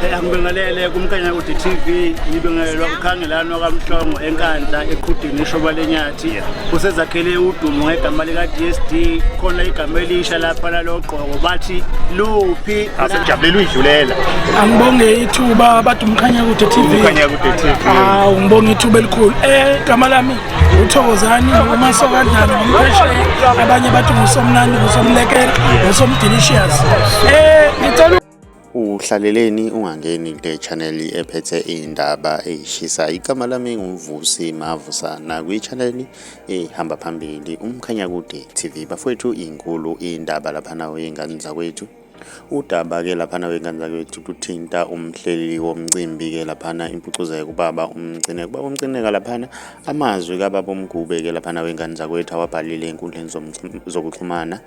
Angibingelele kuMkhanyakude TV, ngibingelelwa uKhangelani wakaMhlongo eNkandla eQhudini ishoba lenyathi. Usezakhele udumo ngegama lika DSD, khona igama elisha lapha lalogqoko bathi luphi Asekujabulela uyidlulela. Angibonge ithuba bathi uMkhanyakude TV. UMkhanyakude TV. Hawu, ngibonga ithuba elikhulu. Igama lami uThokozani uMasokadlala ngumphesheya, abanye bathi ngusomnandi, ngusomlekela, ngusomdelicious. Ngicela Uhlaleleni ungangeni kule channel ephethe iy'ndaba ey'shisa. Igama lami nguMvusi Mavusana kwi-channel ehamba phambili uMkhanyakude TV. Bafowethu, inkulu indaba laphana wey'ngane zakwethu. Udaba-ke laphana wey'ngane zakwethu luthinta umhleli womcimbi-ke laphana impucuzeko ubaba uMcineka. Ubaba uMcineka laphana amazwi kababa uMgube-ke laphana wey'ngane zakwethu awabhalile ey'nkundleni zokuxhumana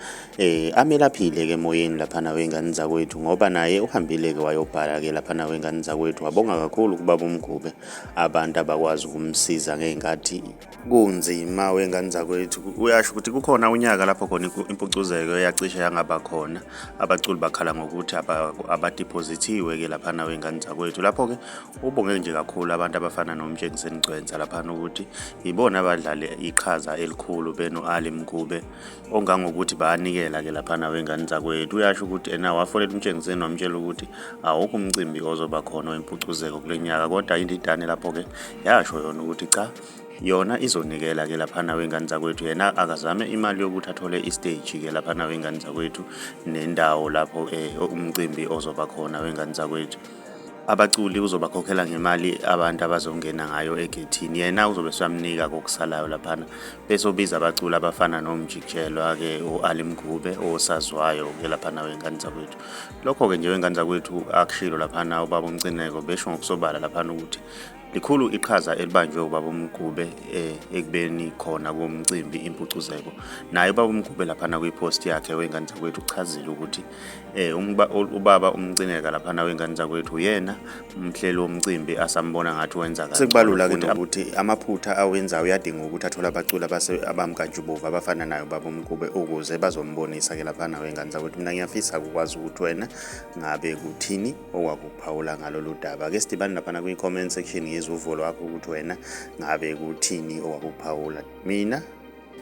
Amelaphile ke emoyeni laphana wey'ngane zakwethu ngoba naye uhambile ke wayobhala ke laphana wey'ngane zakwethu wabonga kakhulu kubaba uMgube abantu abakwazi ukumsiza ngey'nkathi kunzima wey'ngane zakwethu. Uyasho ukuthi kukhona unyaka lapho khona impucuzeko eyacishe yangaba khona, abaculi bakhala ngokuthi abadiphozithiwe ke laphana wey'ngane zakwethu. Lapho-ke ubonge nje kakhulu abantu abafana noMtshengiseni Gcwensa laphana ukuthi yibona abadlale iqhaza elikhulu beno-Ali Mgube ongangokuthi bayanikela ke laphana wengane zakwethu. Uyasho ukuthi ena wafonela uMtshengiseni wamtshela ukuthi awukho umcimbi ozoba khona wempucuzeko kule nyaka, kodwa indidane lapho-ke yasho yona ukuthi cha, yona izonikela ke laphana wengane zakwethu, yena akazame imali yokuthi athole istage ke laphana wengane zakwethu nendawo lapho umcimbi ozoba khona wengane zakwethu. Abaculi uzobakhokhela ngemali abantu abazongena ngayo egethini, yena uzobe esamnika kokusalayo laphana, bese ubiza abaculi abafana noMjikijelwa-ke, o-Ali Mgube, osaziwayo-ke laphana wey'ngane zakwethu. Lokho-ke nje wey'ngane zakwethu akushilo laphana ubaba uMcineko, besho ngokusobala laphana ukuthi likhulu iqhaza elibanjwe ubaba uMgube ekubeni khona komcimbi impucuzeko. Naye ubaba uMgube laphana kwipost yakhe wey'ngane zakwethu uchazile ukuthi ubaba uMcineka laphana wey'ngane zakwethu uyena umhleli womcimbi asambona ngathi wenza kahle. Sekubalula-ke nokuthi amaphutha awenzayo uyadinga ukuthi athole abaculi abamkantshubovu abafana naye ubaba uMgube ukuze bazombonisa-ke laphana wey'ngane zakwethu. Mina ngiyafisa ukwazi ukuthi wena ngabe kuthini okwakuphawula ngalolu daba. Ake sidibane laphana kwi-comment section ngizwe uvo lwakho ukuthi wena ngabe kuthini okwakuphawula. Mina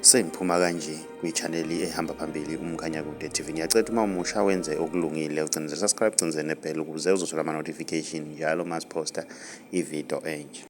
sengiphuma kanje kwi-channel ehamba phambili uMkhanyakude TV. Ngiyacela uma umusha wenze okulungile, ucinze subscribe, ucinze nebell ukuze uzothola ama-notification njalo uma siphosta ividiyo entsha.